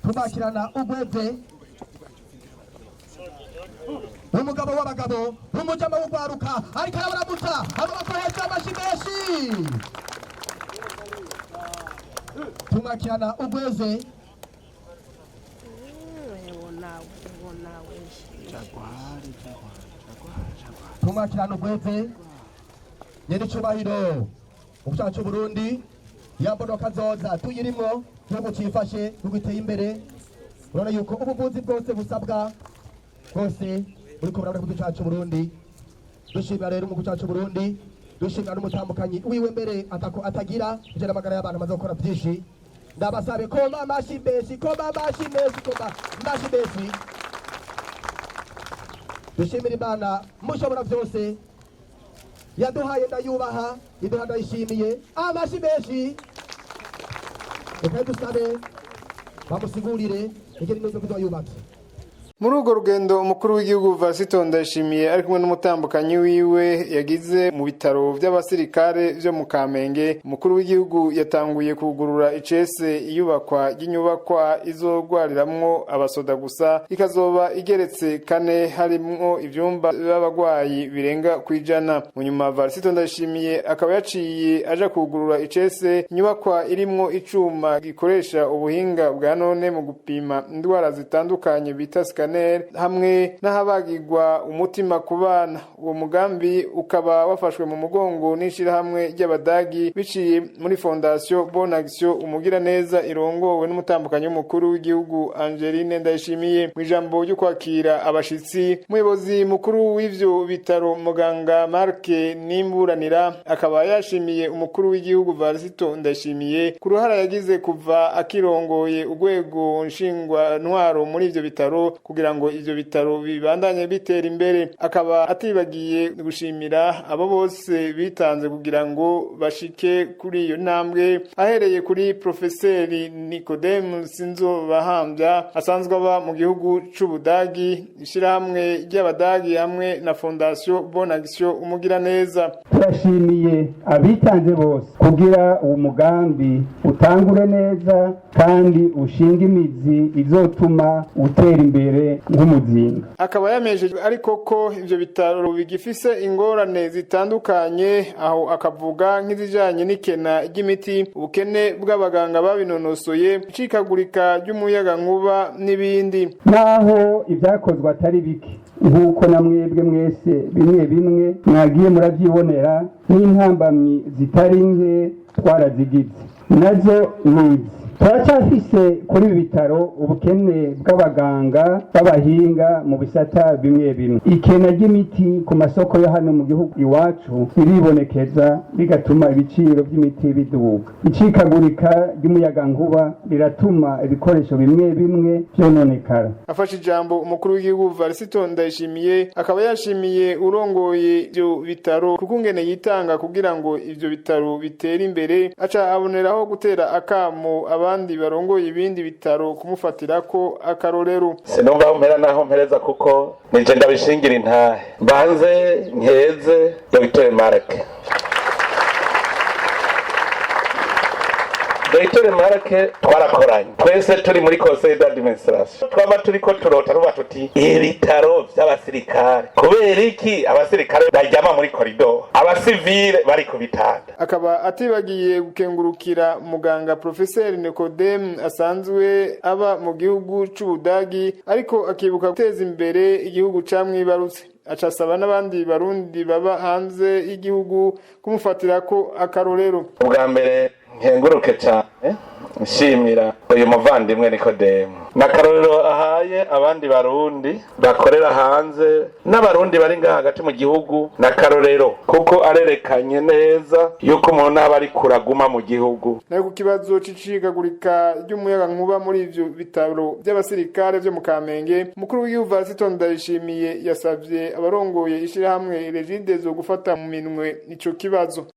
Tubakirana ugweze umugabo w'abagabo, umujama w'ugwaruka, ariko arabaramutsa amaboko hejuru, amashi menshi. Tumwakirana ugweze. Tumwakirana ugweze nyenicubahiro mu gihugu c'Uburundi. Yambonoka zoza tuyirimwo, igihugu cifashe, igihugu giteye imbere. Urabona yuko ubuvuzi bwose busabwa bwose buriko buraboneka mu gihugu cacu Burundi. Dushimira rero mu cacu Burundi, dushimira n'umutambukanyi wiwe mbere atako atagira ije n'amagara y'abantu, amaze gukora byinshi. Ndabasabe koma amashi menshi, koma amashi menshi, koma amashi menshi. Dushimira Imana mushobora byose yaduhaye ndayubaha, iduha ndayishimiye, amashi menshi. Reka dusabe bamusigurire ingene inoze kuzoba yubatse. Muri urwo rugendo umukuru w'igihugu Vasito Ndayishimiye ari kumwe n'umutambukanyi wiwe yagize mu bitaro vy'abasirikare vyo mu Kamenge, umukuru w'igihugu yatanguye kugurura icese iyubakwa ry'inyubakwa izogwariramwo abasoda gusa, ikazoba igeretse kane, harimwo ivyumba by'abagwayi birenga kwijana. Mu nyuma Varisito Ndayishimiye akaba yaciye aja kugurura icese inyubakwa irimwo icuma gikoresha ubuhinga bwa none mu gupima indwara zitandukanye bita scanner, hamwe n'ahabagirwa umutima ku bana. Uwo mugambi ukaba wafashwe mu mugongo n'ishirahamwe ry'Abadagi biciye muri Fondation Bonne Action Umugiraneza, irongowe n'umutambukanyi w'umukuru w'igihugu Angeline Ndayishimiye. Mu ijambo ryo kwakira abashitsi, umuyobozi mukuru w'ivyo bitaro, muganga Mark Nimburanira, akaba yashimiye umukuru w'igihugu Varisito Ndayishimiye ku ruhara yagize kuva akirongoye urwego nshingwa ntwaro muri ivyo bitaro kugira ngo ivyo bitaro bibandanye bitera imbere. Akaba atibagiye gushimira abo bose bitanze kugira ngo bashike kuri iyo ntambwe, ahereye kuri Profeseri Nikodemu Sinzobahambya asanzwe aba mu gihugu c'Ubudagi, ishirahamwe ry'Abadagi hamwe na Fondation Bonne Action Umugiraneza. Turashimiye abitanze bose kugira uwo mugambi utangure neza kandi ushinge imizi izotuma utera imbere nk'umuzinga. Akaba yamejeje ariko ko ivyo bitaro bigifise ingorane zitandukanye, aho akavuga nk'izijanye n'ikena ry'imiti, ubukene bw'abaganga babinonosoye, icikagurika ry'umuyagankuba n'ibindi. Naho ibyakozwe atari bike, nk'uko na mwebwe mwese bimwe bimwe mwagiye murabyibonera, n'intambamyi zitari nke twarazigize, nazo ni izi: turacyafise kuri ibi bitaro ubukene bw'abaganga b'abahinga mu bisata bimwe bimwe. Ikena ry'imiti ku masoko yo hano mu gihugu iwacu riribonekeza, bigatuma ibiciro by'imiti biduga. Icikagurika ry'umuyagankuba riratuma ibikoresho bimwe bimwe vyononekara. Afashe ijambo umukuru w'igihugu Varisito Ndayishimiye akaba yashimiye urongoye ivyo bitaro kuko ingene yitanga kugira ngo ivyo bitaro bitere imbere, aca aboneraho gutera akamo abandi barongoye ibindi bitaro kumufatirako akarorero. Sinumva aho mpera naho mpereza, kuko nije ndabishingira intahe. Mbanze nkeze Dr Mark. Dr Mark twarakoranye twese turi muri conseil d'administration, twaba turiko turota ruba tuti ibitaro vy'abasirikare, kubera iki abasirikare baryama muri koridoro, abasivile bari ku bitanda? Akaba atibagiye gukengurukira muganga Profeseri Nikodemu asanzwe aba mu gihugu c'Ubudagi, ariko akibuka guteza imbere igihugu camwibarutse, aca asaba n'abandi Barundi baba hanze y'igihugu kumufatirako akarorero. Ubwa mbere nkenguruke cyane nshimira uyu muvandimwe Nikodemu n'akarorero ahaye abandi Barundi bakorera hanze n'Abarundi bari ngaha hagati mu gihugu, n'akarorero kuko arerekanye neza yuko umuntu aba ari kuraguma mu gihugu. Nayo ku kibazo c'icikagurika ry'umuyagankuba muri ivyo bitaro vy'abasirikare vyo mu Kamenge, umukuru w'igihugu Varisito Ndayishimiye yasavye abarongoye ishirahamwe Regideso gufata mu minwe ico kibazo.